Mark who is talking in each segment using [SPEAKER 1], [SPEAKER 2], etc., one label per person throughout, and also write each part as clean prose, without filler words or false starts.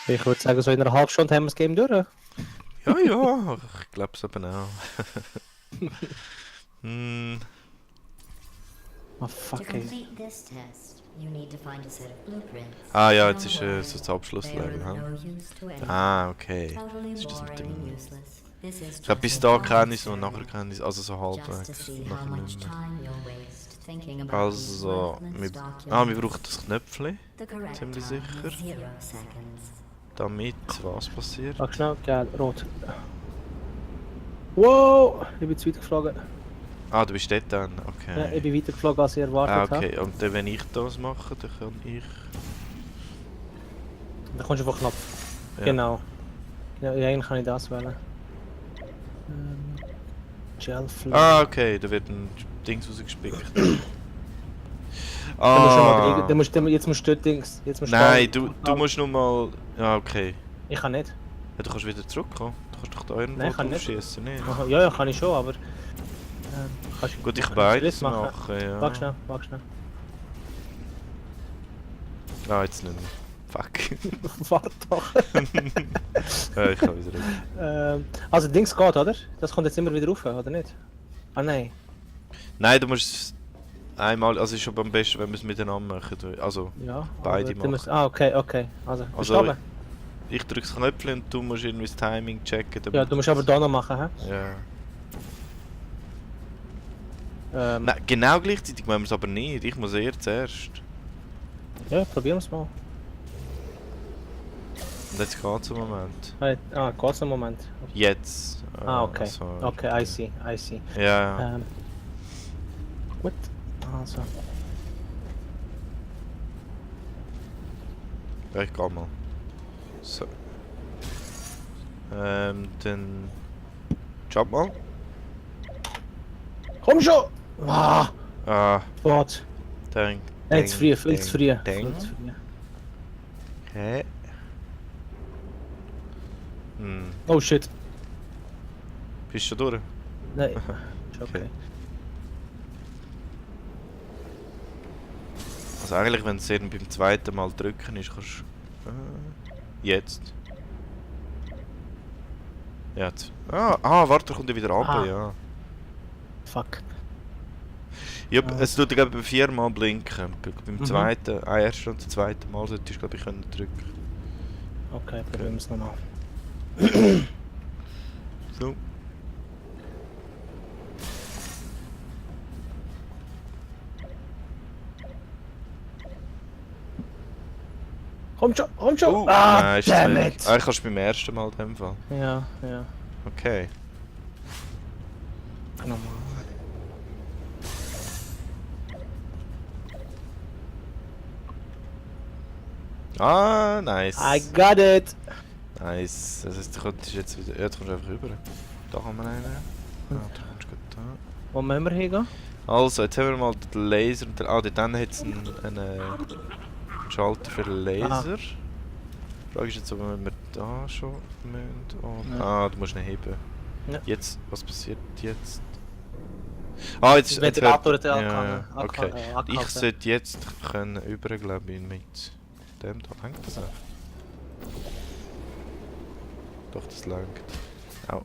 [SPEAKER 1] Ich würde sagen, so in einer halben Stunde haben wir das Game durch.
[SPEAKER 2] Ja, ja, ich glaube es eben auch. Hm,
[SPEAKER 1] Oh
[SPEAKER 3] To
[SPEAKER 1] fuck, ey.
[SPEAKER 3] complete this test, you need to find a set of blueprints.
[SPEAKER 2] ah ja, jetzt
[SPEAKER 3] Don't
[SPEAKER 2] ist
[SPEAKER 3] worry,
[SPEAKER 2] so das
[SPEAKER 3] they are
[SPEAKER 2] Abschlusslevel.
[SPEAKER 3] of
[SPEAKER 2] Hm?
[SPEAKER 3] no use to anyone.
[SPEAKER 2] Ah, okay.
[SPEAKER 3] Totally
[SPEAKER 2] Ist das mit
[SPEAKER 3] boring and
[SPEAKER 2] dem...
[SPEAKER 3] useless. This is
[SPEAKER 2] Ich glaube, bis
[SPEAKER 3] just
[SPEAKER 2] da
[SPEAKER 3] a
[SPEAKER 2] kenne ich es und
[SPEAKER 3] fun
[SPEAKER 2] nachher kenne ich es, also so
[SPEAKER 3] just to
[SPEAKER 2] halbwegs.
[SPEAKER 3] see how
[SPEAKER 2] Nachher
[SPEAKER 3] much
[SPEAKER 2] nicht mehr.
[SPEAKER 3] time you'll waste thinking about these
[SPEAKER 2] Also,
[SPEAKER 3] worthless
[SPEAKER 2] wir
[SPEAKER 3] documents.
[SPEAKER 2] brauchen das Knöpfchen,
[SPEAKER 3] The correct
[SPEAKER 2] ziemlich
[SPEAKER 3] time
[SPEAKER 2] sicher.
[SPEAKER 3] is 0 seconds.
[SPEAKER 2] Damit was passiert.
[SPEAKER 1] Warte schnell, gell, rot. Wow! Ich bin zu weit geflogen.
[SPEAKER 2] Ah, du bist dort dann,
[SPEAKER 1] Ja, ich
[SPEAKER 2] okay.
[SPEAKER 1] bin weiter geflogen, als ich erwartet
[SPEAKER 2] Ah,
[SPEAKER 1] habe.
[SPEAKER 2] okay, und dann, wenn ich das mache, dann kann ich...
[SPEAKER 1] Dann kommst du auf den Knopf.
[SPEAKER 2] Ja.
[SPEAKER 1] Genau. Ja, eigentlich kann ich das wählen. Gel Flow.
[SPEAKER 2] Ah, okay, da wird ein Dings rausgespickt.
[SPEAKER 1] Dann musst du mal
[SPEAKER 2] Ah,
[SPEAKER 1] drücken. Jetzt musst du dort Dings. Jetzt musst
[SPEAKER 2] nein,
[SPEAKER 1] da-
[SPEAKER 2] du musst nur mal... Ja, okay.
[SPEAKER 1] Ich kann nicht.
[SPEAKER 2] Ja, du kannst wieder zurückkommen. Du kannst doch da irgendwo
[SPEAKER 1] Nein, ich kann nicht.
[SPEAKER 2] draufschießen, nicht?
[SPEAKER 1] Aha, ja, ja, kann ich schon, aber... kannst du-
[SPEAKER 2] Gut, ich
[SPEAKER 1] kannst du
[SPEAKER 2] beides
[SPEAKER 1] das machen?
[SPEAKER 2] machen, ja.
[SPEAKER 1] Warte schnell, warte schnell.
[SPEAKER 2] Ah, jetzt nicht mehr. Fuck.
[SPEAKER 1] Warte doch.
[SPEAKER 2] Ja, ich kann wieder rüber.
[SPEAKER 1] Also Dings geht, oder? Das kommt jetzt immer wieder rauf, oder nicht? Ah nein.
[SPEAKER 2] Nein, du musst es einmal... Also ist schon am besten, wenn wir es miteinander machen. Also,
[SPEAKER 1] Ja.
[SPEAKER 2] Beide
[SPEAKER 1] aber du musst-
[SPEAKER 2] machen.
[SPEAKER 1] Ah, okay, okay. Also, bist
[SPEAKER 2] Also,
[SPEAKER 1] du runter?
[SPEAKER 2] ich drücke das Knöpfchen und du musst irgendwie das Timing checken.
[SPEAKER 1] Ja, du musst aber da noch machen, hä?
[SPEAKER 2] Ja.
[SPEAKER 1] Ähm,
[SPEAKER 2] Nein, genau gleichzeitig machen wir es aber nicht. Ich muss eher zuerst.
[SPEAKER 1] Ja, probieren wir es mal.
[SPEAKER 2] Und jetzt geht es im Moment.
[SPEAKER 1] Geht's einen Moment.
[SPEAKER 2] Jetzt.
[SPEAKER 1] Okay.
[SPEAKER 2] Also,
[SPEAKER 1] Okay, I see, I see.
[SPEAKER 2] Ja, ja.
[SPEAKER 1] Gut. Also.
[SPEAKER 2] Ja, ich geh mal. So. Dann... Jump mal.
[SPEAKER 1] Komm schon! Ah,
[SPEAKER 2] Ah,
[SPEAKER 1] Gott.
[SPEAKER 2] denk.
[SPEAKER 1] Nein, zu früh, viel zu früh.
[SPEAKER 2] Denk.
[SPEAKER 1] Viel zu früh.
[SPEAKER 2] Hä? Hm.
[SPEAKER 1] Oh shit.
[SPEAKER 2] Bist du schon durch?
[SPEAKER 1] Nein. Ist okay.
[SPEAKER 2] Okay. Also eigentlich, wenn es eben beim zweiten Mal drücken ist, kannst du... jetzt. Ja, jetzt. Warte, kommt er wieder runter,
[SPEAKER 1] Ah.
[SPEAKER 2] ja.
[SPEAKER 1] Fuck.
[SPEAKER 2] Ja,
[SPEAKER 1] Ah.
[SPEAKER 2] es tut glaube ich viermal blinken. Beim
[SPEAKER 1] Mhm.
[SPEAKER 2] zweiten, ersten und zweiten Mal solltest du glaube ich können drücken.
[SPEAKER 1] Okay, probieren wir es nochmal.
[SPEAKER 2] So.
[SPEAKER 1] Komm schon, komm schon!
[SPEAKER 2] Nein, ist
[SPEAKER 1] damn
[SPEAKER 2] zu wenig.
[SPEAKER 1] it!
[SPEAKER 2] Ah, ich kannst beim ersten Mal in dem Fall.
[SPEAKER 1] Ja, ja.
[SPEAKER 2] Okay.
[SPEAKER 1] Nochmal.
[SPEAKER 2] Ah, nice.
[SPEAKER 1] I got it!
[SPEAKER 2] Nice. Das heißt, du könntest jetzt wieder... Ja, du kommst einfach rüber. Da kann man einen. Ja, du kommst gut da.
[SPEAKER 1] Wo müssen wir hingehen?
[SPEAKER 2] Also, jetzt haben wir mal den Laser und den... Ah, dort hat es einen Schalter für den Laser. Die Frage ist jetzt, ob wir da schon müssen. Und...
[SPEAKER 1] Ja.
[SPEAKER 2] Ah, du musst ihn heben.
[SPEAKER 1] Ja.
[SPEAKER 2] Jetzt, was passiert jetzt? Ah, jetzt...
[SPEAKER 1] Ventilator
[SPEAKER 2] jetzt
[SPEAKER 1] hat
[SPEAKER 2] ja,
[SPEAKER 1] angehangen.
[SPEAKER 2] okay. Ich
[SPEAKER 1] Angehalten.
[SPEAKER 2] sollte jetzt können über, glaube ich, mit dem da. Hängt das auch? Doch, das langt. Au.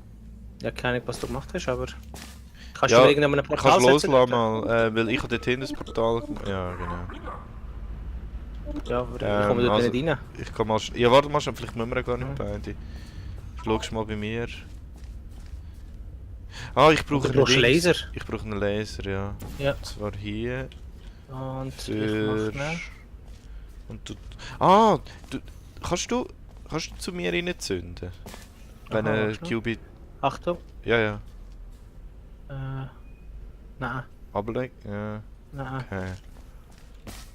[SPEAKER 1] Ja, keine Ahnung, was du gemacht hast, aber... Kannst
[SPEAKER 2] Ja,
[SPEAKER 1] du irgendeinem Portal
[SPEAKER 2] Kannst du
[SPEAKER 1] setzen?
[SPEAKER 2] loslassen mal, weil ich habe dort hinten das Portal gemacht. Ja, genau.
[SPEAKER 1] Ja, aber ich komme dort
[SPEAKER 2] also-
[SPEAKER 1] nicht rein.
[SPEAKER 2] Ich kann mal... Ja, warte mal schon, vielleicht müssen wir gar nicht
[SPEAKER 1] Mhm.
[SPEAKER 2] beide. Schau mal bei mir. Ah, ich brauche
[SPEAKER 1] Du brauchst
[SPEAKER 2] Dings.
[SPEAKER 1] Laser.
[SPEAKER 2] Ich brauche einen Laser, ja.
[SPEAKER 1] Ja.
[SPEAKER 2] Und zwar hier.
[SPEAKER 1] Und ich
[SPEAKER 2] Für...
[SPEAKER 1] mach schnell.
[SPEAKER 2] Und du... Ah! Kannst du zu mir reinzünden? Wenn
[SPEAKER 1] Aha,
[SPEAKER 2] ein
[SPEAKER 1] warte.
[SPEAKER 2] Qubit...
[SPEAKER 1] Achtung.
[SPEAKER 2] Ja, ja.
[SPEAKER 1] Nein,
[SPEAKER 2] Ableg... Ja,
[SPEAKER 1] nein.
[SPEAKER 2] okay.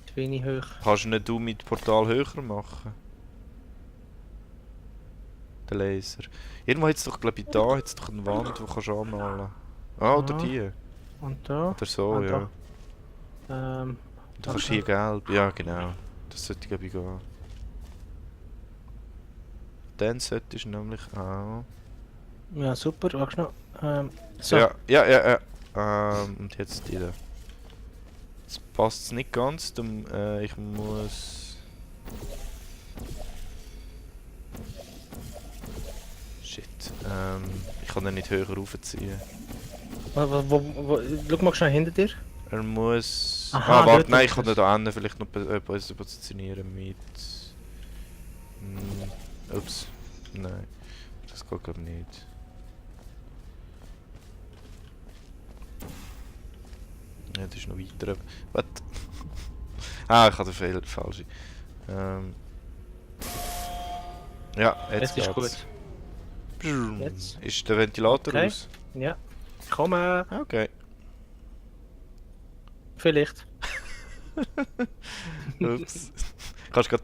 [SPEAKER 1] Zu wenig hoch.
[SPEAKER 2] Kannst du nicht mit Portal höher machen? Der Laser. Irgendwo hat es doch, glaube ich, da hat's doch eine Wand, die kannst du anmalen. Ah, oder
[SPEAKER 1] Aha.
[SPEAKER 2] die.
[SPEAKER 1] Und da.
[SPEAKER 2] Oder so,
[SPEAKER 1] Ah,
[SPEAKER 2] ja.
[SPEAKER 1] da.
[SPEAKER 2] Und du kannst
[SPEAKER 1] okay.
[SPEAKER 2] hier gelb. Ja, genau. Das sollte, glaube ich, gehen. Dann solltest du nämlich auch...
[SPEAKER 1] Ja, super. Warte schnell. So.
[SPEAKER 2] Ja. Und jetzt die da. Jetzt passt es nicht ganz, ich muss... Shit. Ich kann ihn nicht höher raufziehen.
[SPEAKER 1] Schau mal schnell hinter dir.
[SPEAKER 2] Er muss...
[SPEAKER 1] Aha,
[SPEAKER 2] warte,
[SPEAKER 1] dort
[SPEAKER 2] nein, ich
[SPEAKER 1] ist
[SPEAKER 2] kann
[SPEAKER 1] es.
[SPEAKER 2] nicht da hinten vielleicht noch positionieren mit... Ups. Nein. Das geht glaube ich nicht. Ja, das ist noch weiter. Was? Ich habe den falsche. Ja, jetzt
[SPEAKER 1] Jetzt ist
[SPEAKER 2] geht's.
[SPEAKER 1] gut.
[SPEAKER 2] Bzzum.
[SPEAKER 1] Jetzt?
[SPEAKER 2] Ist der Ventilator
[SPEAKER 1] Okay.
[SPEAKER 2] aus?
[SPEAKER 1] Ja. Komm,
[SPEAKER 2] Okay.
[SPEAKER 1] vielleicht.
[SPEAKER 2] Ups. Kannst du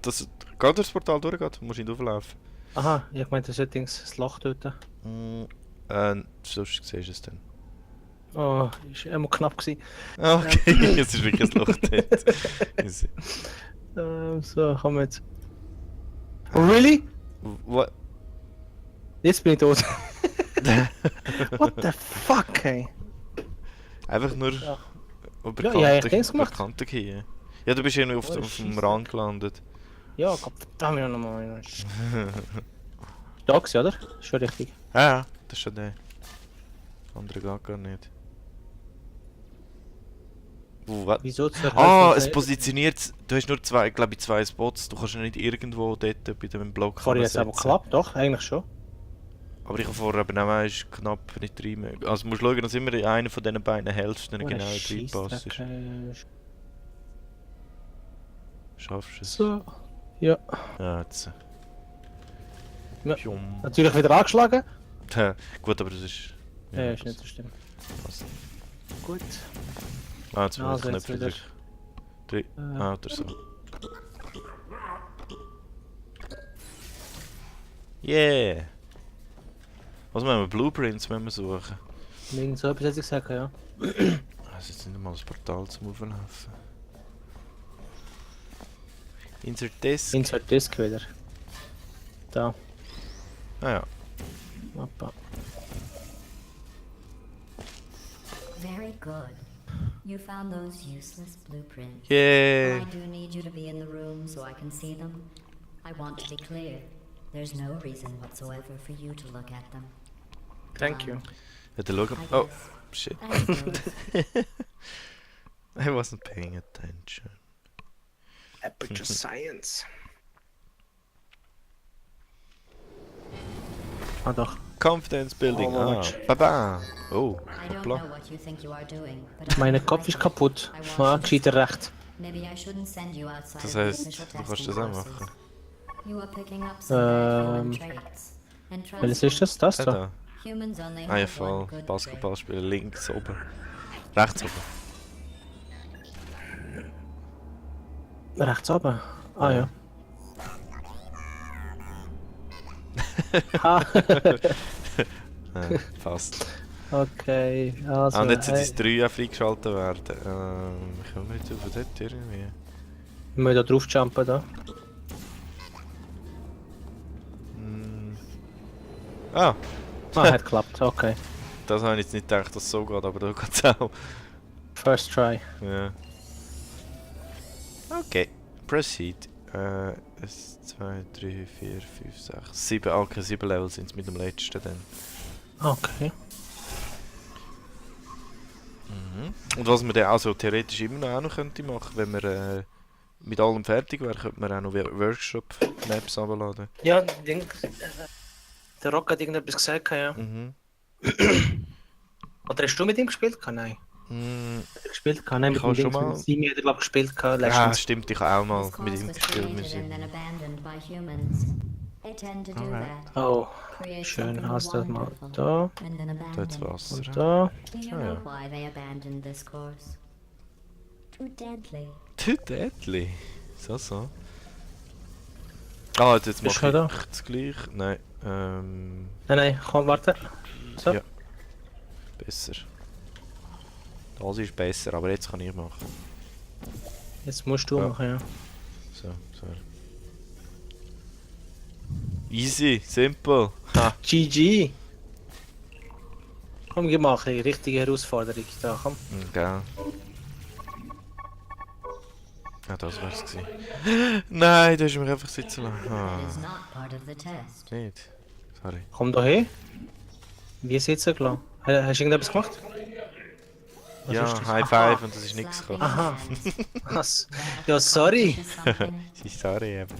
[SPEAKER 2] gerade das Portal durchgehen? Du musst nicht auflaufen.
[SPEAKER 1] Aha, ich meinte, das Settings, das Loch dort.
[SPEAKER 2] Sonst siehst du es dann.
[SPEAKER 1] Oh, ist immer knapp gewesen.
[SPEAKER 2] Okay, es ist wirklich ein Loch dort. Easy.
[SPEAKER 1] So, komm jetzt. Oh, really?
[SPEAKER 2] What?
[SPEAKER 1] Jetzt bin ich tot. What the fuck, ey?
[SPEAKER 2] Einfach nur
[SPEAKER 1] Ja.
[SPEAKER 2] über
[SPEAKER 1] Ja, ja, ich denke, es
[SPEAKER 2] über
[SPEAKER 1] gemacht.
[SPEAKER 2] Kante gehen. Ja, du bist ja nur auf
[SPEAKER 1] Oh,
[SPEAKER 2] dem
[SPEAKER 1] Scheisse.
[SPEAKER 2] Rand gelandet.
[SPEAKER 1] Ja, Gott verdammt nochmal. Da gewesen, oder? Ist schon richtig.
[SPEAKER 2] Ja, das ist schon der. Andere geht gar nicht. Was?
[SPEAKER 1] Wieso zur
[SPEAKER 2] Es positioniert. Du hast nur zwei, glaube ich, zwei Spots. Du kannst ja nicht irgendwo dort bei dem Block
[SPEAKER 1] Vorher jetzt aber
[SPEAKER 2] setzen.
[SPEAKER 1] geklappt, doch, eigentlich schon.
[SPEAKER 2] Aber ich habe vorher eben auch ist knapp nicht rein. Also du musst schauen, dass immer in einer von diesen beiden Hälften
[SPEAKER 1] Oh,
[SPEAKER 2] genau
[SPEAKER 1] Scheissdreck,
[SPEAKER 2] reinpasst. Schaffst du es?
[SPEAKER 1] So. Ja.
[SPEAKER 2] Ja, jetzt.
[SPEAKER 1] Ja.
[SPEAKER 2] Pium.
[SPEAKER 1] Natürlich wieder angeschlagen.
[SPEAKER 2] Gut, aber das ist...
[SPEAKER 1] Ja, ist nicht so schlimm.
[SPEAKER 2] Was?
[SPEAKER 1] Gut.
[SPEAKER 2] Jetzt muss ich
[SPEAKER 1] Also jetzt
[SPEAKER 2] Knöpfe
[SPEAKER 1] wieder.
[SPEAKER 2] drücken. Oder so. Yeah! Was müssen wir? Blueprints müssen wir suchen.
[SPEAKER 1] Irgend so etwas hätte ich gesagt, ja.
[SPEAKER 2] Es ist nicht mal das Portal zum Auflaufen. Insert Disk.
[SPEAKER 1] Insert Disk wieder. Da.
[SPEAKER 2] Ja.
[SPEAKER 1] Mappa.
[SPEAKER 3] Very good. You found those useless blueprints.
[SPEAKER 2] Yeah!
[SPEAKER 3] I do need you to be in the room so I can see them. I want to be clear. There's no reason whatsoever for you to look at them.
[SPEAKER 1] Thank you.
[SPEAKER 2] Ja, dann schauen
[SPEAKER 3] I
[SPEAKER 2] wir... Oh,
[SPEAKER 3] guess
[SPEAKER 2] shit.
[SPEAKER 3] I noticed.
[SPEAKER 2] I wasn't paying attention.
[SPEAKER 1] Aperture Science. Ah doch.
[SPEAKER 2] Confidence Building.
[SPEAKER 1] Oh,
[SPEAKER 2] Baba. Oh,
[SPEAKER 3] I don't
[SPEAKER 2] hoppla.
[SPEAKER 3] know what you think you are doing, but
[SPEAKER 1] Mein
[SPEAKER 3] I'm
[SPEAKER 1] Kopf ist
[SPEAKER 3] corrected.
[SPEAKER 1] kaputt.
[SPEAKER 3] I want
[SPEAKER 1] Ah,
[SPEAKER 3] you to
[SPEAKER 1] gescheiter recht.
[SPEAKER 3] Maybe I shouldn't send you outside
[SPEAKER 2] Das
[SPEAKER 3] of the
[SPEAKER 2] heisst,
[SPEAKER 3] official
[SPEAKER 2] du kannst
[SPEAKER 3] testing
[SPEAKER 2] das auch
[SPEAKER 3] courses.
[SPEAKER 2] machen.
[SPEAKER 3] You are picking up some bad human
[SPEAKER 1] Ähm,
[SPEAKER 3] traits. And trust
[SPEAKER 1] Welches
[SPEAKER 3] me,
[SPEAKER 1] ist das? Das
[SPEAKER 2] Ja,
[SPEAKER 1] da?
[SPEAKER 2] da.
[SPEAKER 3] humans only
[SPEAKER 2] Ah ja,
[SPEAKER 3] have
[SPEAKER 2] voll.
[SPEAKER 3] one good
[SPEAKER 2] Basketball
[SPEAKER 3] trait.
[SPEAKER 2] spielen links oben. Rechts oben.
[SPEAKER 1] Rechts oben. Ah ja. Ah,
[SPEAKER 2] Passt.
[SPEAKER 1] okay, also.
[SPEAKER 2] Und jetzt
[SPEAKER 1] hey,
[SPEAKER 2] sind die 3 auch freigeschaltet werden. Ich komme nicht auf dort irgendwie.
[SPEAKER 1] wir müssen da drauf jumpen da.
[SPEAKER 2] Ah,
[SPEAKER 1] Hat geklappt, okay.
[SPEAKER 2] das habe ich jetzt nicht gedacht, dass es so geht, aber da geht es auch.
[SPEAKER 1] First try.
[SPEAKER 2] Ja. Okay, proceed. 1, 2, 3, 4, 5, 6, 7. Okay, 7 Level sind es mit dem letzten dann.
[SPEAKER 1] Okay.
[SPEAKER 2] Und was man dann also theoretisch immer noch, auch noch könnte machen, wenn man mit allem fertig wäre, könnte man auch noch Workshop-Maps runterladen.
[SPEAKER 1] Ja, der Rock hat irgendetwas gesagt, ja.
[SPEAKER 2] Mhm.
[SPEAKER 1] Oder hast du mit ihm gespielt? Nein. Hat er gespielt? Nein,
[SPEAKER 2] Ich
[SPEAKER 1] mit
[SPEAKER 2] habe
[SPEAKER 1] dem
[SPEAKER 2] schon
[SPEAKER 1] Dings,
[SPEAKER 2] mal-
[SPEAKER 1] mit Simi hat er glaube ich gespielt
[SPEAKER 2] Ja,
[SPEAKER 1] letztens.
[SPEAKER 2] stimmt, ich habe auch mal
[SPEAKER 3] This
[SPEAKER 2] mit
[SPEAKER 3] course
[SPEAKER 2] ihm
[SPEAKER 3] was
[SPEAKER 2] gespielt.
[SPEAKER 3] created and then abandoned by humans. They tend to do
[SPEAKER 2] Alright.
[SPEAKER 3] that.
[SPEAKER 1] Oh,
[SPEAKER 3] Create
[SPEAKER 1] schön,
[SPEAKER 3] something
[SPEAKER 1] hast du das mal
[SPEAKER 3] wonderful
[SPEAKER 1] da
[SPEAKER 3] and then
[SPEAKER 2] Da
[SPEAKER 3] abandon
[SPEAKER 2] jetzt
[SPEAKER 3] it.
[SPEAKER 2] Wasser.
[SPEAKER 1] und da.
[SPEAKER 3] Do you
[SPEAKER 2] Ah,
[SPEAKER 3] know
[SPEAKER 2] ja.
[SPEAKER 3] why they abandoned this course? Too deadly.
[SPEAKER 2] Too deadly. So. Ah, jetzt
[SPEAKER 1] Bist
[SPEAKER 2] mache
[SPEAKER 1] du da?
[SPEAKER 2] ich das gleich. Nein,
[SPEAKER 1] Nein, komm, warte. So.
[SPEAKER 2] Ja. besser. Das ist besser, aber jetzt kann ich machen.
[SPEAKER 1] Jetzt musst du
[SPEAKER 2] Ja.
[SPEAKER 1] machen, ja.
[SPEAKER 2] So. Easy, simple. Ha.
[SPEAKER 1] GG! Komm, gib mal eine richtige Herausforderung da, komm.
[SPEAKER 2] Gell. Ja, das wär's gewesen. Nein, du hast mich einfach sitzen lassen.
[SPEAKER 3] That
[SPEAKER 2] Ah,
[SPEAKER 3] is not part of the test.
[SPEAKER 2] nicht. Sorry.
[SPEAKER 1] Komm da her. Wie sitzen gelassen? Hast du irgendetwas gemacht? Was
[SPEAKER 2] Ja,
[SPEAKER 1] ist das?
[SPEAKER 2] High Five und das ist nichts gekommen.
[SPEAKER 1] Aha. Was? Ja, sorry.
[SPEAKER 2] Sie ist sorry, aber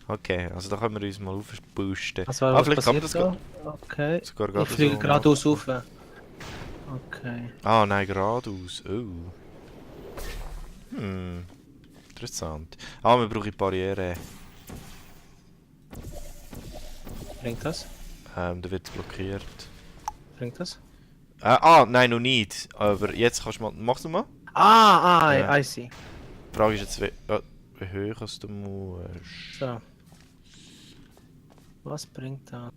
[SPEAKER 2] okay, also da können wir uns mal aufboosten.
[SPEAKER 1] Was war
[SPEAKER 2] Vielleicht kann man das
[SPEAKER 1] da? Okay.
[SPEAKER 2] sogar
[SPEAKER 1] Ich
[SPEAKER 2] gerade
[SPEAKER 1] fliege
[SPEAKER 2] so
[SPEAKER 1] geradeaus auf. Okay.
[SPEAKER 2] Ah, nein, geradeaus. Oh. Interessant. Ah, wir brauchen Barriere.
[SPEAKER 1] Bringt das?
[SPEAKER 2] Da wird es blockiert.
[SPEAKER 1] Bringt das?
[SPEAKER 2] Nein, noch nicht. Aber jetzt kannst du mal... Machst du mal?
[SPEAKER 1] I see.
[SPEAKER 2] Die Frage ist jetzt, wie hoch als du musst.
[SPEAKER 1] So. Was bringt das?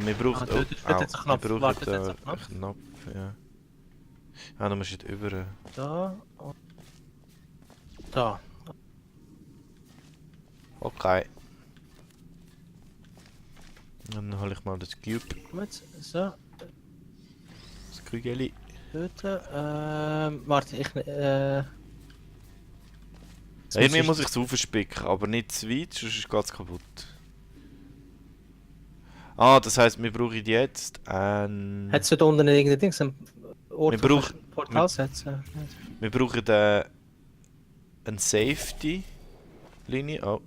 [SPEAKER 2] Wir brauchen...
[SPEAKER 1] dort ist jetzt ein Knopf.
[SPEAKER 2] Wir
[SPEAKER 1] Warte,
[SPEAKER 2] brauchen
[SPEAKER 1] jetzt ein
[SPEAKER 2] einen Knopf, ja. Ah, dann musst du jetzt über...
[SPEAKER 1] Da und da.
[SPEAKER 2] Okay. Dann hole ich mal das Cube.
[SPEAKER 1] Gut, so.
[SPEAKER 2] Das Kügeli.
[SPEAKER 1] Dort. Warte,
[SPEAKER 2] Irgendwie muss ich es aufspicken, aber nicht zu weit, sonst geht es kaputt. Ah, das heisst, wir brauchen jetzt ein...
[SPEAKER 1] Hättest du da unten irgendein Ding, ein Ort,
[SPEAKER 2] Wir
[SPEAKER 1] wo
[SPEAKER 2] brauchen-
[SPEAKER 1] du Portal setzen?
[SPEAKER 2] Wir brauchen eine Safety-Linie. Oh.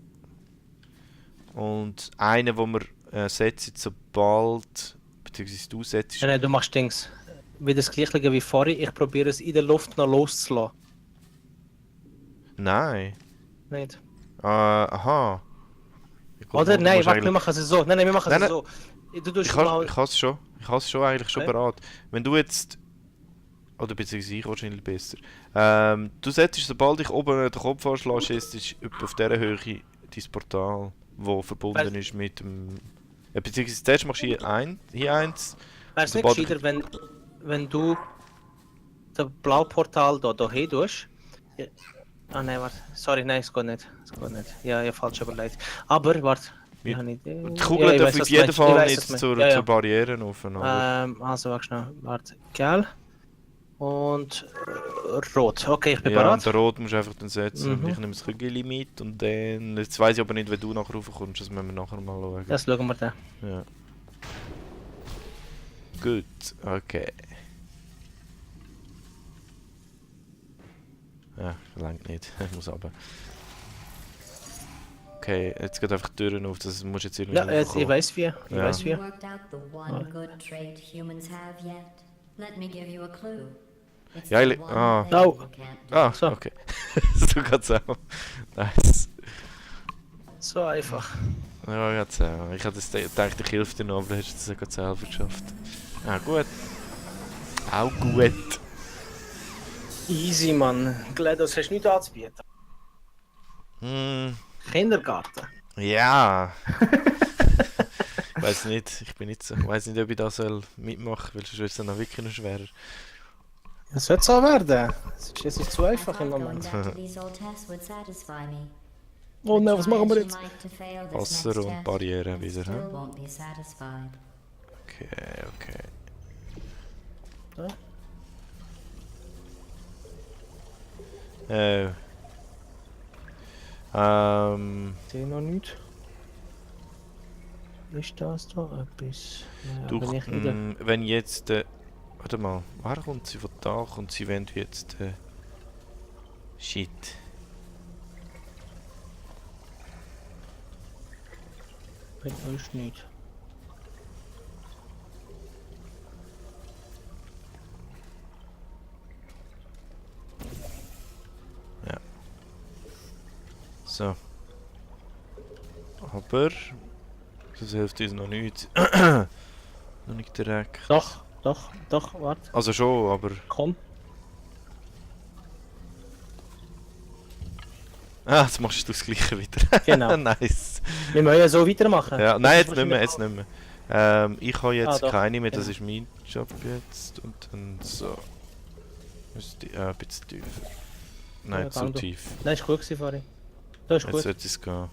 [SPEAKER 2] Und eine, wo wir setzen, sobald... Beziehungsweise du setzt...
[SPEAKER 1] Nein, du machst Dings. Wie das gleiche wie vorhin. Ich probiere es in der Luft noch loszulassen.
[SPEAKER 2] Nein.
[SPEAKER 1] Nicht?
[SPEAKER 2] Aha. Ich glaub,
[SPEAKER 1] Oder?
[SPEAKER 2] du
[SPEAKER 1] Nein,
[SPEAKER 2] musst
[SPEAKER 1] warte, wir
[SPEAKER 2] eigentlich-
[SPEAKER 1] machen es so. Nein, wir machen
[SPEAKER 2] Nein,
[SPEAKER 1] es
[SPEAKER 2] nein.
[SPEAKER 1] so. Du tust
[SPEAKER 2] Ich
[SPEAKER 1] mal...
[SPEAKER 2] habe es schon. Ich habe es schon eigentlich schon
[SPEAKER 1] Okay.
[SPEAKER 2] bereit. Wenn du jetzt... Oder beziehungsweise ich wahrscheinlich besser. Du setzt, sobald ich oben den Kopf anschlägst, ist etwa auf dieser Höhe dein Portal, das verbunden
[SPEAKER 1] Weil-
[SPEAKER 2] ist mit dem... beziehungsweise zuerst machst du hier eins.
[SPEAKER 1] Wäre es nicht
[SPEAKER 2] sobald ich-
[SPEAKER 1] gescheiter, wenn du das blaue Portal da hin tust? Ja. Ah nein, warte. Sorry, nein, es geht nicht. Es geht nicht. Ja, ich habe falsch überlegt. Aber, warte. Ich habe eine Idee.
[SPEAKER 2] Die Kugel
[SPEAKER 1] ich
[SPEAKER 2] darf
[SPEAKER 1] weiss,
[SPEAKER 2] auf
[SPEAKER 1] was du
[SPEAKER 2] jeden
[SPEAKER 1] meinst.
[SPEAKER 2] Fall
[SPEAKER 1] Ich weiss,
[SPEAKER 2] nicht
[SPEAKER 1] was du
[SPEAKER 2] zur,
[SPEAKER 1] meinst.
[SPEAKER 2] zur Barriere offen. Aber
[SPEAKER 1] Also, warte schnell. Warte. Gel. Und rot. Okay, ich bin
[SPEAKER 2] ja, und
[SPEAKER 1] bereit.
[SPEAKER 2] den Rot musst du einfach dann setzen. Und
[SPEAKER 1] Mhm.
[SPEAKER 2] ich nehme das Kügel mit und dann... Jetzt weiss ich aber nicht, wenn du nachher raufkommst. Das müssen wir nachher mal schauen.
[SPEAKER 1] Das schauen wir dann.
[SPEAKER 2] Ja. Gut, okay. Ja, langt nicht. Ich muss runter. Okay, jetzt geht einfach die Türen auf. Das musst jetzt irgendwie
[SPEAKER 1] Ja, jetzt, ich
[SPEAKER 2] raufkommen.
[SPEAKER 1] weiß wie. Ich
[SPEAKER 2] Ja.
[SPEAKER 1] weiß wie.
[SPEAKER 3] Worked out the one good trait humans have yet? Let me give you a clue. It's
[SPEAKER 2] Ja,
[SPEAKER 3] the
[SPEAKER 2] ich-
[SPEAKER 3] one
[SPEAKER 2] ah.
[SPEAKER 3] thing
[SPEAKER 1] No.
[SPEAKER 3] you can't do.
[SPEAKER 2] Ah,
[SPEAKER 1] So.
[SPEAKER 2] okay. So geht's auch. Nice.
[SPEAKER 1] So einfach.
[SPEAKER 2] Ja, geht's auch. Ich hätte gedacht, ich helfe dir noch, aber du hast es ja gerade selber geschafft. Ah, gut. Auch gut.
[SPEAKER 1] Easy, Mann. GLaDOS hast du nichts anzubieten.
[SPEAKER 2] Hm,
[SPEAKER 1] Kindergarten.
[SPEAKER 2] ja. Ich weiß nicht, ich bin nicht so. Ich weiß nicht, ob ich das soll mitmachen, weil sonst wird es dann noch wirklich noch schwerer.
[SPEAKER 1] Es wird so werden. Es ist zu
[SPEAKER 3] I
[SPEAKER 1] einfach im
[SPEAKER 3] thought going
[SPEAKER 1] Moment.
[SPEAKER 3] back to these old tests would satisfy me.
[SPEAKER 1] Oh nein, was
[SPEAKER 3] Try
[SPEAKER 1] machen wir
[SPEAKER 3] as you
[SPEAKER 1] jetzt?
[SPEAKER 3] might to fail this
[SPEAKER 2] Wasser
[SPEAKER 3] next
[SPEAKER 2] und
[SPEAKER 3] test,
[SPEAKER 2] Barriere
[SPEAKER 3] and
[SPEAKER 2] wieder,
[SPEAKER 3] still
[SPEAKER 2] hä?
[SPEAKER 3] won't be satisfied.
[SPEAKER 2] Okay, okay.
[SPEAKER 1] So. Ich sehe noch nicht. Ist das da etwas? Ja,
[SPEAKER 2] Du,
[SPEAKER 1] bin ich wieder.
[SPEAKER 2] wenn jetzt... warte mal, woher kommt sie? Von da kommt sie, wenn du jetzt... shit.
[SPEAKER 1] Bin ich nicht.
[SPEAKER 2] So. Aber... Das hilft uns noch nicht. Noch nicht direkt.
[SPEAKER 1] Doch, warte.
[SPEAKER 2] Also schon, aber...
[SPEAKER 1] Komm.
[SPEAKER 2] Ah, jetzt machst du das gleiche wieder.
[SPEAKER 1] Genau.
[SPEAKER 2] Nice.
[SPEAKER 1] Wir müssen ja so weitermachen.
[SPEAKER 2] Ja,
[SPEAKER 1] Das
[SPEAKER 2] nein,
[SPEAKER 1] ist
[SPEAKER 2] jetzt nicht mehr, jetzt nicht mehr. Ich habe jetzt
[SPEAKER 1] doch,
[SPEAKER 2] keine mehr, das
[SPEAKER 1] genau.
[SPEAKER 2] ist mein Job jetzt. Und dann so. Müsste ein bisschen tiefer. Nein,
[SPEAKER 1] Ja,
[SPEAKER 2] zu
[SPEAKER 1] gang du.
[SPEAKER 2] tief.
[SPEAKER 1] Nein, ist gut gewesen vorhin. Das ist
[SPEAKER 2] Jetzt
[SPEAKER 1] gut.
[SPEAKER 2] sollte es gehen.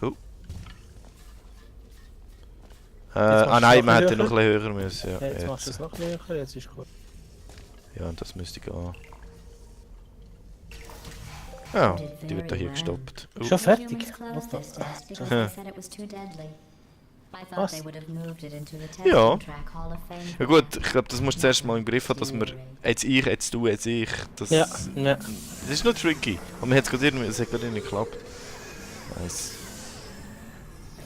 [SPEAKER 2] Oh.
[SPEAKER 1] machst du
[SPEAKER 2] Nein,
[SPEAKER 1] noch
[SPEAKER 2] man
[SPEAKER 1] ein
[SPEAKER 2] hätte
[SPEAKER 1] bisschen
[SPEAKER 2] noch ein bisschen höher müssen. Ja,
[SPEAKER 1] Ja, jetzt machst du es noch ein bisschen höher, jetzt ist gut.
[SPEAKER 2] Ja, und das müsste gehen. Ja, die wird da hier gestoppt.
[SPEAKER 1] Schon fertig?
[SPEAKER 3] Humans closed this test because
[SPEAKER 2] Huh.
[SPEAKER 3] they said it was too deadly. I thought
[SPEAKER 1] Was?
[SPEAKER 3] they would have moved it into the
[SPEAKER 2] Ja.
[SPEAKER 3] testing track Hall of Fame.
[SPEAKER 2] Ja gut, ich glaube, das musst du zuerst mal im Griff haben, dass wir... Jetzt ich, jetzt du, jetzt ich. Das,
[SPEAKER 1] Ja, ja.
[SPEAKER 2] das ist noch tricky. Aber mir hat es gerade irgendwie geklappt. Nice.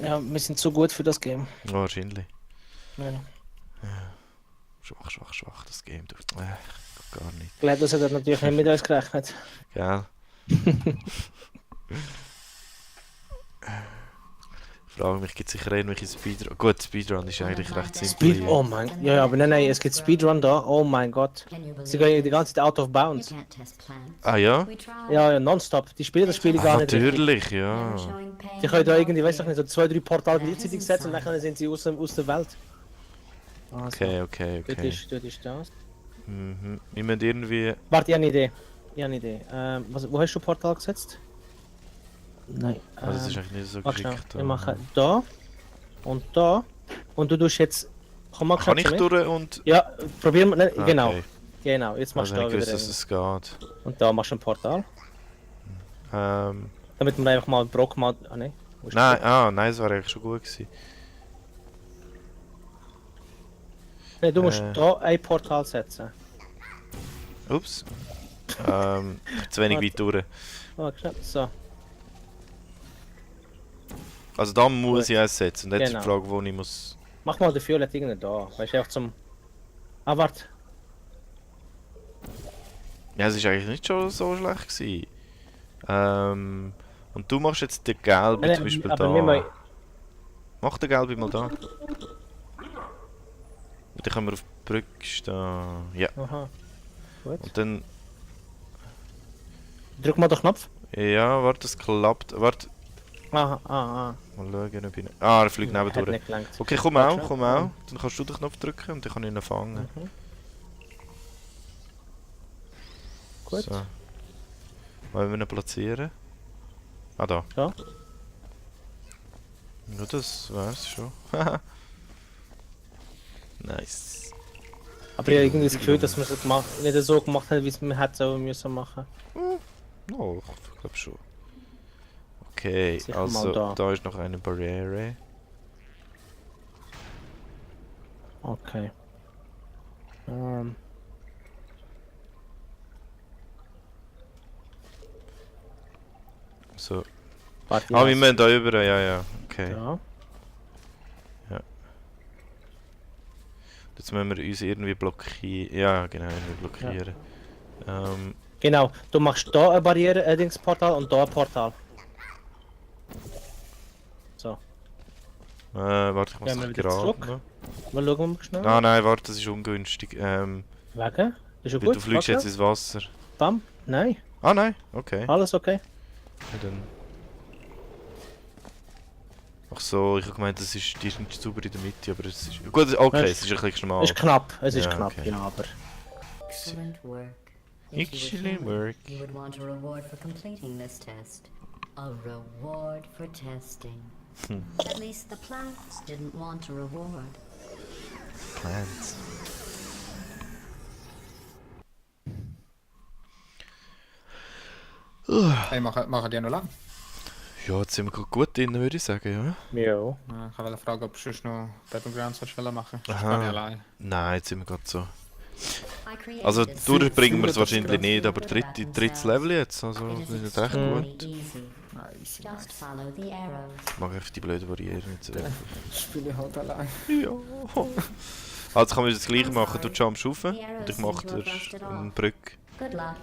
[SPEAKER 1] Ja, wir sind zu gut für das Game.
[SPEAKER 2] Ja, wahrscheinlich.
[SPEAKER 1] Ja.
[SPEAKER 2] Schwach, das Game. Gar nicht.
[SPEAKER 1] GLaDOS hat natürlich nicht mit uns gerechnet.
[SPEAKER 2] Gell? Ich frage mich, gibt es sicher irgendwelche Speedrun? Gut, Speedrun ist eigentlich recht simpel.
[SPEAKER 1] Oh mein, ja, aber nein, es gibt Speedrun da. Oh mein Gott.
[SPEAKER 3] Can you
[SPEAKER 1] Sie
[SPEAKER 3] believe
[SPEAKER 1] gehen die ganze Zeit out of
[SPEAKER 3] you
[SPEAKER 1] bounds.
[SPEAKER 3] can't test plants?
[SPEAKER 2] Ah ja?
[SPEAKER 3] We tried.
[SPEAKER 1] Ja, nonstop. Die spielen das Spiel gar nicht richtig.
[SPEAKER 2] Natürlich,
[SPEAKER 3] They
[SPEAKER 2] ja.
[SPEAKER 3] were showing pain
[SPEAKER 1] Die können da
[SPEAKER 3] and
[SPEAKER 1] irgendwie, weiß ich
[SPEAKER 3] fear.
[SPEAKER 1] nicht, so 2-3 Portale gleichzeitig setzen und dann sind sie aus der Welt. Also,
[SPEAKER 2] Okay.
[SPEAKER 1] dort ist das.
[SPEAKER 2] Mhm. Wir müssen irgendwie...
[SPEAKER 1] Warte, ich habe eine Idee. Wo hast du Portal gesetzt? Nein.
[SPEAKER 2] Also das ist eigentlich nicht so
[SPEAKER 1] warte schnell.
[SPEAKER 2] geschickt.
[SPEAKER 1] Wir machen da und da. Und du tust jetzt. Komm mal
[SPEAKER 2] Kann
[SPEAKER 1] schnell
[SPEAKER 2] ich
[SPEAKER 1] zu mir.
[SPEAKER 2] durch und...
[SPEAKER 1] Ja, probieren wir. Nein,
[SPEAKER 2] Ah,
[SPEAKER 1] genau.
[SPEAKER 2] okay.
[SPEAKER 1] Genau, jetzt machst
[SPEAKER 2] Also
[SPEAKER 1] du
[SPEAKER 2] ich
[SPEAKER 1] da
[SPEAKER 2] wusste,
[SPEAKER 1] wieder.
[SPEAKER 2] dass es geht.
[SPEAKER 1] Und da machst du ein Portal. Damit wir einfach mal Brock mal. Ah, nein. Wo ist
[SPEAKER 2] Nein, nein, das wäre eigentlich schon gut gewesen.
[SPEAKER 1] Nein, du musst
[SPEAKER 2] Äh.
[SPEAKER 1] da ein Portal setzen.
[SPEAKER 2] Ups. Zu wenig weit durch.
[SPEAKER 1] Warte, schnell. So.
[SPEAKER 2] Also da muss
[SPEAKER 1] Gut.
[SPEAKER 2] ich eins setzen. Und jetzt
[SPEAKER 1] Genau.
[SPEAKER 2] ist die Frage, wo ich muss...
[SPEAKER 1] Mach mal den Violet da. Weißt du, einfach zum. Ah, warte.
[SPEAKER 2] Ja, es ist eigentlich nicht schon so schlecht gewesen. Und du machst jetzt den gelben
[SPEAKER 1] Nein,
[SPEAKER 2] zum Beispiel
[SPEAKER 1] aber wir müssen.
[SPEAKER 2] da. Mach den gelben mal da. Und dann können wir auf die Brücke stehen. Ja.
[SPEAKER 1] Aha. Gut.
[SPEAKER 2] Und dann...
[SPEAKER 1] Drück mal den Knopf.
[SPEAKER 2] Ja, warte, das klappt. Warte,
[SPEAKER 1] Ah.
[SPEAKER 2] mal schauen, ob ich... Ah, er fliegt neben
[SPEAKER 1] Hat
[SPEAKER 2] durch.
[SPEAKER 1] nicht gelangt.
[SPEAKER 2] Okay, komm
[SPEAKER 1] Warte
[SPEAKER 2] auch,
[SPEAKER 1] schon.
[SPEAKER 2] Dann kannst du den Knopf drücken und dann kann ich ihn fangen.
[SPEAKER 1] Mhm. Gut.
[SPEAKER 2] So. Wollen wir ihn platzieren? Ah, da.
[SPEAKER 1] Ja.
[SPEAKER 2] Ja, das wär's schon. Nice.
[SPEAKER 1] Aber ich habe irgendwie das Gefühl, dass wir es nicht so gemacht haben, wie es wir hätten sollen müssen machen.
[SPEAKER 2] Oh, ich glaube schon. Okay,
[SPEAKER 1] Sicher mal
[SPEAKER 2] also
[SPEAKER 1] da.
[SPEAKER 2] da ist noch eine Barriere.
[SPEAKER 1] Okay.
[SPEAKER 2] So.
[SPEAKER 1] Warte,
[SPEAKER 2] Ah, wir
[SPEAKER 1] ich
[SPEAKER 2] müssen da über, ja, okay.
[SPEAKER 1] ja.
[SPEAKER 2] Jetzt müssen wir uns irgendwie blockieren. Ja, genau, irgendwie blockieren.
[SPEAKER 1] Genau, du machst da eine Barriere, ein Dingsportal und da ein Portal. So,
[SPEAKER 2] Warte, ich muss
[SPEAKER 1] Ja,
[SPEAKER 2] noch
[SPEAKER 1] wir wieder
[SPEAKER 2] gerade
[SPEAKER 1] zurück.
[SPEAKER 2] noch.
[SPEAKER 1] mal schauen wir mal schnell.
[SPEAKER 2] Ah nein, warte, das ist ungünstig.
[SPEAKER 1] Wegen? Das ist ja
[SPEAKER 2] Weil
[SPEAKER 1] gut.
[SPEAKER 2] du fliegst jetzt ins Wasser.
[SPEAKER 1] Bam. Nein,
[SPEAKER 2] Ah nein, okay.
[SPEAKER 1] alles okay.
[SPEAKER 2] Ja, dann. Ach so, ich habe gemeint, das ist, die ist nicht sauber in der Mitte, aber es ist... Gut, okay,
[SPEAKER 1] Es-
[SPEAKER 2] es ist ein bisschen normal.
[SPEAKER 1] Es ist knapp, es ist
[SPEAKER 2] Ja,
[SPEAKER 1] knapp,
[SPEAKER 2] okay.
[SPEAKER 1] ja, aber.
[SPEAKER 3] Excellent work. If you were
[SPEAKER 2] Excellent
[SPEAKER 3] human,
[SPEAKER 2] work.
[SPEAKER 3] You would want a reward for completing this test. A reward for testing. At least the plants didn't want a reward.
[SPEAKER 2] Plants.
[SPEAKER 4] Hey, machen die noch lang?
[SPEAKER 2] Ja, jetzt sind wir gerade gut drin, würde ich sagen, ja.
[SPEAKER 1] Ja.
[SPEAKER 4] Ja, ich wollte fragen, ob du sonst noch Battlegrounds machen willst.
[SPEAKER 2] Aha.
[SPEAKER 4] Kann ich allein.
[SPEAKER 2] Nein, jetzt sind wir gerade so.
[SPEAKER 3] I created
[SPEAKER 2] Also
[SPEAKER 3] this
[SPEAKER 2] durchbringen wir es
[SPEAKER 3] system
[SPEAKER 2] wahrscheinlich
[SPEAKER 3] to
[SPEAKER 2] nicht, aber
[SPEAKER 3] feel good about
[SPEAKER 2] drittes
[SPEAKER 3] themselves.
[SPEAKER 2] Level jetzt, also
[SPEAKER 3] It
[SPEAKER 2] wir
[SPEAKER 3] is
[SPEAKER 2] sind echt
[SPEAKER 3] extremely
[SPEAKER 2] gut.
[SPEAKER 3] easy.
[SPEAKER 4] Nice,
[SPEAKER 3] Just follow the arrows.
[SPEAKER 2] Ich mag einfach die blöde Barriere nicht so.
[SPEAKER 4] Spiele halt allein.
[SPEAKER 2] Ja. Also kann man das gleiche machen, du jumpst rauf und ich mache dir eine Brücke.
[SPEAKER 3] Good luck.